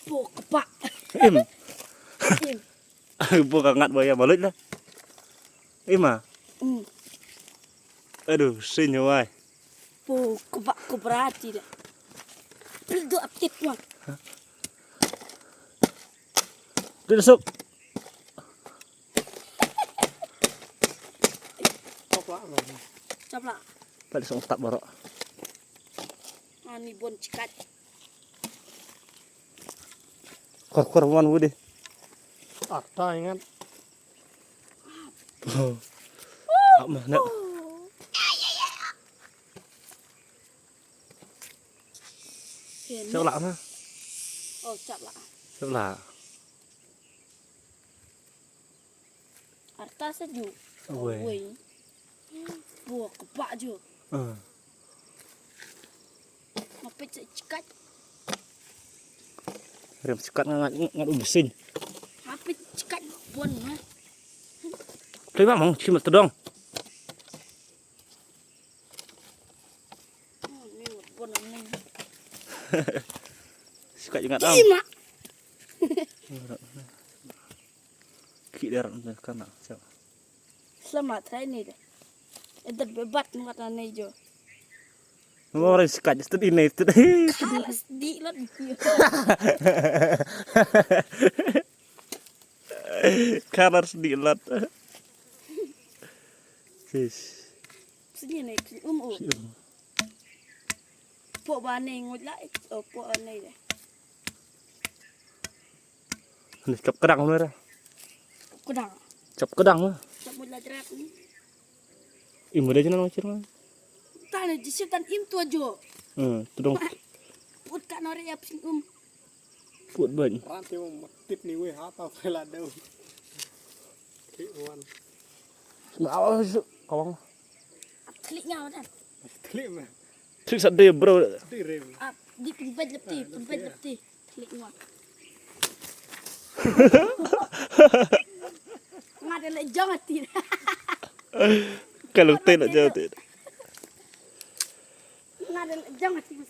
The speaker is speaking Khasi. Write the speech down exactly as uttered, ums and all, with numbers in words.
Pok pak. Im. Im. Bo ka ngat ba ïa balut la. Ima. Hmm. Aduh, sin wai. Pok pak ko berarti dah. Pildo aptit wan. Pildo sok. Chapla. Chapla. Pal song tap baroh. Ani bon chikat. Kor kor wan wudi. Arta ingat. Apa na? Chapla na. Oh, chapla. Chapla. Arta sa ju. Away. Away. Buah kebak ju. Ah. Mapit sa chikat. Rem chikat ngat ngat ubisin. Mapit chikat bon na. Terima mang cuma tedong. Sikat ingat am. Ima. Ki der kan na. Selamat hari ni deh. Edar bebat ngat na ni jo. Ngorang sikat stud ini stud. Kalas di lot. Kalas di lot. Sis. Sini ni um u. Pok bane ngut la. Oh, pok bane deh. Ni chop kedang mera. Kedang. Chop kedang lah. Chop mula jerat ni. Im udah jenang macam mana? Tane jisi tan im tu ajo. Hmm, tu dong. Put ka nore ya psing um. Put ban. Ranti um tip ni weh apa pela dau. Klik wan. Awas kawang. Klik nyawa dan. Klik mah. Klik sat deh bro. Di rem. Ap di pembet lepti, pembet lepti. Klik nyawa. Ngade le jong ati. Kalau teh nak jauh teh. Ngade le jong ati.